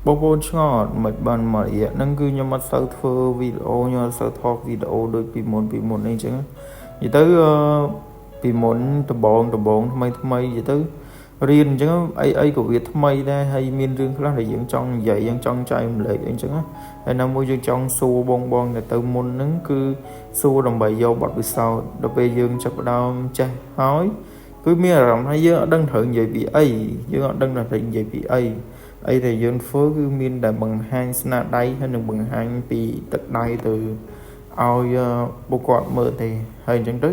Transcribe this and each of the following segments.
បងប្អូនឆ្ងល់អត់មិនបានមករយៈហ្នឹងគឺខ្ញុំអត់សូវធ្វើវីដេអូខ្ញុំអត់សូវថតវីដេអូដូចពីមុនពីមុនអីចឹងនិយាយទៅអឺពីមុនដំបងដំបងថ្មីថ្មីនិយាយទៅរៀនអញ្ចឹងអីអីក៏វាថ្មីដែរហើយមានរឿងខ្លះដែលយើងចង់និយាយយើងចង់ចែករំលែកអីចឹងណាហើយណាមួយយើងចង់សួរបងបងដែលទៅមុនហ្នឹងគឺសួរដើម្បីយកបទពិសោធន៍ដល់ពេលយើងចាប់ផ្ដើមចេះហើយគឺមានអារម្មណ៍ថាយើងអត់ដឹងត្រូវនិយាយពីអីយើងអត់ដឹងថាត្រូវនិយាយពីអីអីដែលយើងធ្វើគឺមានតែបង្ហាញស្នាដៃហើយនឹងបង្ហាញពីទឹកដៃទៅឲ្យពួកគាត់មើលទេហើយអញ្ចឹងទៅ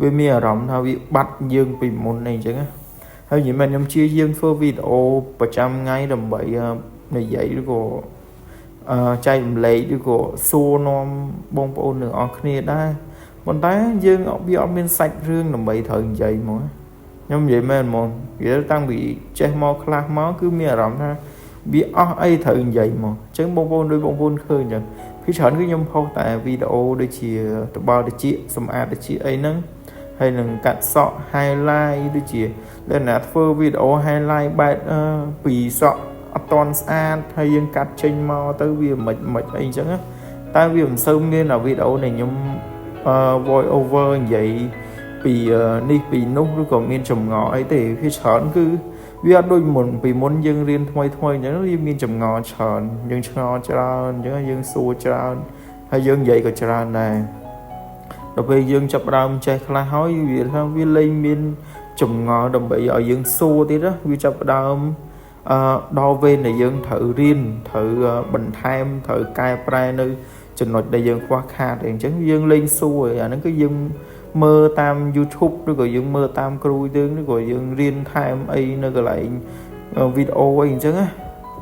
វាមានអារម្មណ៍ថាវាបាត់យើងពីមុនអីអញ្ចឹងណាហើយនិយាយមែនខ្ញុំជាយើងធ្វើវីដេអូប្រចាំថ្ងៃដើម្បីនិយាយឬក៏អឺចែករំលែកឬក៏សួរនាំបងប្អូនទាំងអស់គ្នាដែរប៉ុន្តែយើងវាអត់មានសាច់រឿងដើម្បីត្រូវនិយាយហ្មងខ្ញុំនិយាយមែនហ្មងវាតាំងពីចេះមកខ្លះមកគឺមានអារម្មណ៍ថាវាអស់អីត្រូវនិយាយហ្មងអញ្ចឹងបងប្អូនដូចបងប្អូនឃើញអញ្ចឹងពីច្រើនគឺខ្ញុំផុសតែវីដេអូដូចជាតបល់តិចសម្អាតតិចអីហ្នឹងហើយនឹងកាត់សក់ highlight ដូចជាលក្ខណៈធ្វើវីដេអូ highlight បែបពីសក់អត់តន់ស្អាតហើយយើងកាត់ចេញមកទៅវាមិនមិនអីអញ្ចឹងតែវាមិនសូវមានអាវីដេអូដែលខ្ញុំ voice over និយាយពីនេះពីនោះឬក៏មានចម្ងល់អីទេវាច្រើនគឺវាអត់ដូចមុនពីមុនយើងរៀនថ្មីថ្មីអញ្ចឹងវាមានចម្ងល់ច្រើនយើងឆ្ងល់ច្រើនអញ្ចឹងយើងសួរច្រើនហើយយើងនិយាយក៏ច្រើនដែរដល់ពេលយើងចាប់ផ្ដើមចេះខ្លះហើយវាថាវាលែងមានចម្ងល់ដើម្បីឲ្យយើងសួរទៀតណាវាចាប់ផ្ដើមអឺដល់វេនដែលយើងត្រូវរៀនត្រូវបន្ថែមត្រូវកែប្រែនៅចំណុចដែលយើងខ្វះខាតអីអញ្ចឹងយើងលែងសួរអាហ្នឹងគឺយើងមើលតាម YouTube ឬក៏យើងមើលតាមគ្រូយើងឬក៏យើងរៀនថែមអីនៅកន្លែងវីដេអូអីអញ្ចឹងណា